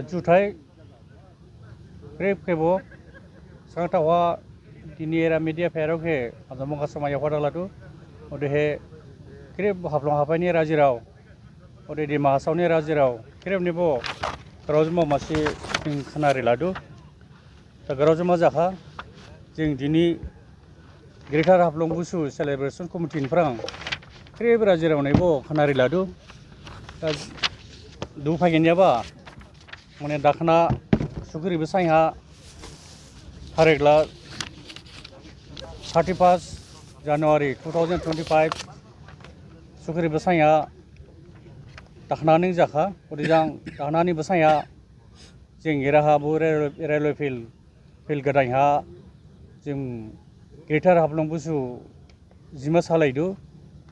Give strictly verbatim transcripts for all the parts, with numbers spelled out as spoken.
Juthai khrip khebo sgang thawa dini era media pherao khe ajamung asomaya hwadaladu. Odehe khrip Haflong haphaini rajirao, ode Dima Hasao ni rajirao khrip nibo graojma masi jing khnariladu. Da graojma jakha jing dini Greater Haflong Busu Celebration Committee ni phrang khrip rajirao nibo khnariladu. Da du phaiginyaba mane dakhna sukri basain ha tharikla thirty first January two thousand twenty five sukri basain ha dakhna ning jakha. Odejang dakhna ni basain ha jing eraha bo railway field, field gadain ha jing Greater Haflong Busu jima salaidu.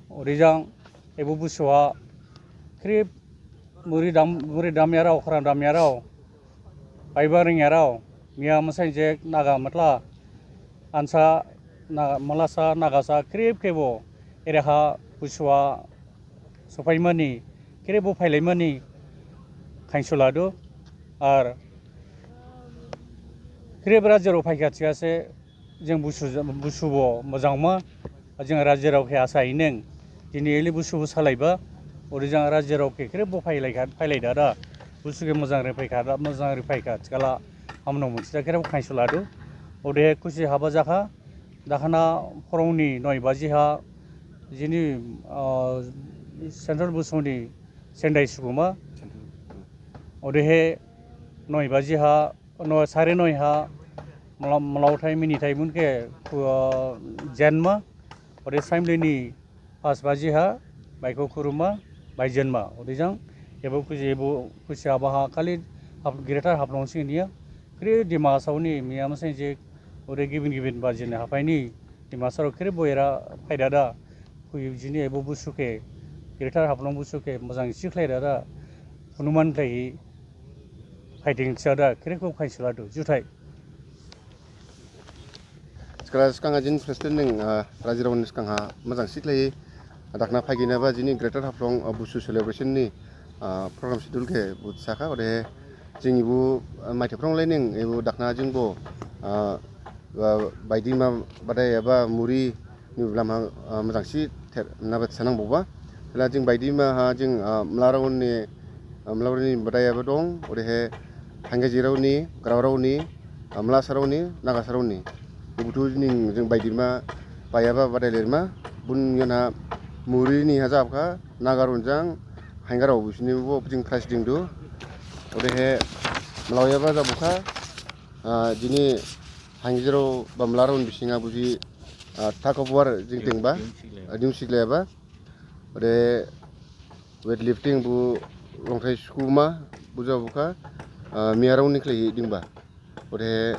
Odejang ebo Busu ha khrip muri dam, muri damyarao, khram damyarao, baiba ringyarao, miya masainjik, naga mathla, ansa, na, malasa, nagasa khrip khebo eraha Busu ha sophaimani, khrip bo phailaimani khainsuladu. Ar khrip rajirao phaikha thikhase jing Busu, Busu bo mojangma, jing rajirao khe asa hineng dini eli Busu bo salaiba. Odejang rajirao khe khrip bo phailaikha, phailaidada Busu khe mojang riphaikha, mojang riphaikha thikhala hamno munsida khrip bo khainsuladu. Odehe khusi haba jakha. Dakhna phorongni noi baji ha jini, ah, Central Busu ni sendai suguma. Odehe noi baji ha, no, sare noi ha mla-, mlaothai minithai mun khe, ah, jenma. Ode saimlini pas baji ha baikho khuruma, baijenma. Odejang ebo khusi, ebo khusi haba ha khali Haf-, Greater Haflong sing niya, khrip Dima Hasao ni miya masainjik, ode gibin gibin bajini haphaini Dimasarao khrip bo era phaidada. Khui jini ebo Busu khe, Greater Haflong Busu khe mojang sikhlaidada, phunuman khlaihi phaiding siyada khrip kho khainsuladu. Juthai. Skala skang ha jini president ning, ah, rajirao ni skang ha mojang sikhlaihi dakhna phaiginyaba jini Greater Haflong, ah, Busu celebration ni, ah, program schedule khe bo sakha. Odehe jing ebo, ah, maithai phrang lai ning ebo dakhna jing bo, ah, ah, baidima badai eba muri ni blam ha, ah, mojang si ther naba sanang boba. Thela jing baidima ha jing, ah, mlarao ni, ah, mlarao ni badai eba dong. Odehe hanggajirao ni, graorao ni, ah, mlasarao ni, nagasarao ni. Buthu ning jing baidima, baiyaba badai lerma. Bun yona muri ni ha japkha, nagarao jang, hanggarao busini bo jing prize dingdu. Odehe mlaoyaba jabukha, ah, jini hanggajirao ba mlarao ni bising ha buji, ah, tug of war jing dingba, ah, dimsikleba. Ode weightlifting bo longthai sukuma bo jabukha, ah, miyarao ni khlaihi dingba. Ode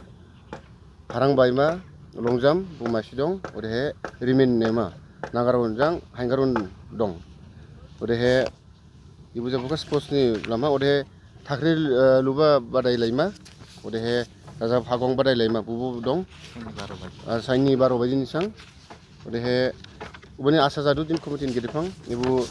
harang baima, long jump bo masi dong, odehe rimin nema, nagarao jang, hanggarao dong. Odehe ebo jabukha sports ni lama, odehe thakhri, eh, luba badai laima, odehe rajab hagong badai laima, bobo dong. Sainni baro baji. Ah, sainni baro baji ni sang. Odehe, oboni asa jadu jini committee ni gedephang, ebo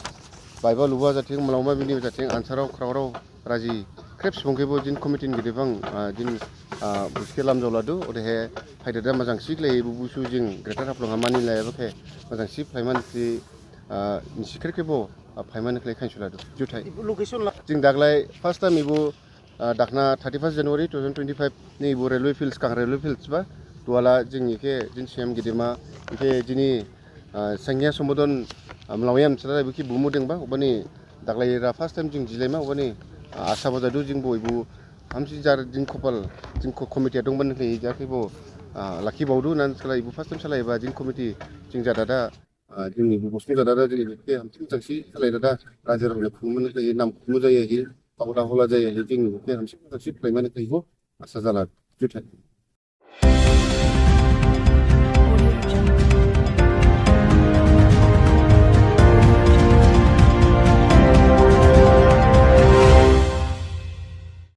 baiba luba jathing, mlaoma bini jathing, ansarao, khraorao, raji, khrip subung khebo jini committee ni gedephang, ah, jini, ah, buskhe lamjaoladu, odehe, phaidada mojang sikhlai, ebo Busu jing Greater Haflong ha mani lai, ebo khe mojang si phlaimani si, ah, nisi khrip khebo, ah, phaimani khlai khainsuladu. Juthai. Ebo location la- Jing daglai, first time ebo ah, dakhna thirty first January two thousand twenty five ni ebo railway fields, kang railway fields ba, duhala jing ikhe, jini C M gedema, ikhe jini, ah, Sangya Sombodon, ah, mlaoyam sala ebo khe bumu dengba, obani daglai ra first time jing jilaima, obani, ah, asa bojadu jing bo ebo hamsi jar jing khopal, jing ko-, committee dong bani khlai jar khe bo, ah, lakhi baodu nan sala ebo first time salaiba jing committee jing jadada, ah, jini bo bosni jadada jini bo khe hamsi jangsi salaidada, rajirao ne khumane khlai nam khumu jayahi, paola hola jayahi, jini bo khe hamsi jangsi khlaimane khlai bo, asa jala, juthai.